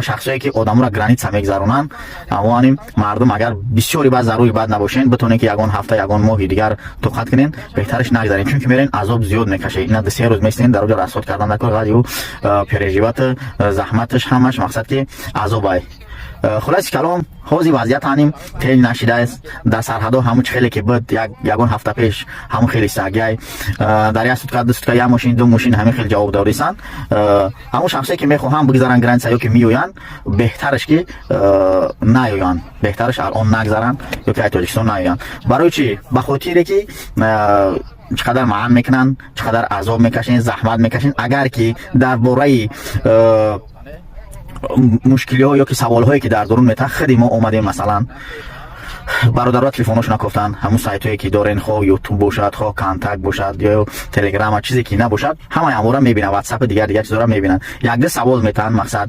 Шахсое ки одаморо граница мегзаронанд, амоаним мардум, агар бисёри баъд зарури бад набошен, битонед, ки ягон ҳафта, ягон моҳи дигар тоқат кунен, беҳтараш нагзарен, чунки мерен, азоб зиёд мекашед. Ина 2-3 рӯз местен дар оҷа, расход кардан дар кор ғадиу переживать, заҳматаш, ҳамаш, мақсад, ки азобай. Хулоси калом, ҳозир вазъият ҳаним тел нашидааст дар сарҳадо. Ҳамун чи хеле ки буд ягон ҳафта пеш, ҳамун хеле сагиай. Дар як сутка, 2 сутка як мошин, ду мошин, ҳамин хел ҷавоб дорисанд. Ҳамун шахсое ки мехоҳанд бигзаранд граница ё ки меоянд, беҳтараш ки наёянд, беҳтараш алон нагзаранд ё ки ай Тоҷикистон наёянд. Барои чӣ? Ба хотире ки чӣ қадар маъан мекунанд, чӣ қадар азоб мекашен, заҳмат мекашен. Агар ки дар бораи мушкилиҳо ё ки саволҳое ки дар дурун метаҳад, худи мо омадем, масалан, бародаро телефоношона кофтанд, ҳамун сайтҳое ки дорен, хоҳ Ютуб бошад, хоҳ Контакт бошад ё Телеграма, чизе ки набошад, ҳамаи амора мебинанд, Ватсапи, дигар дигар чизора мебинанд, якда савол метаҳанд, мақсад.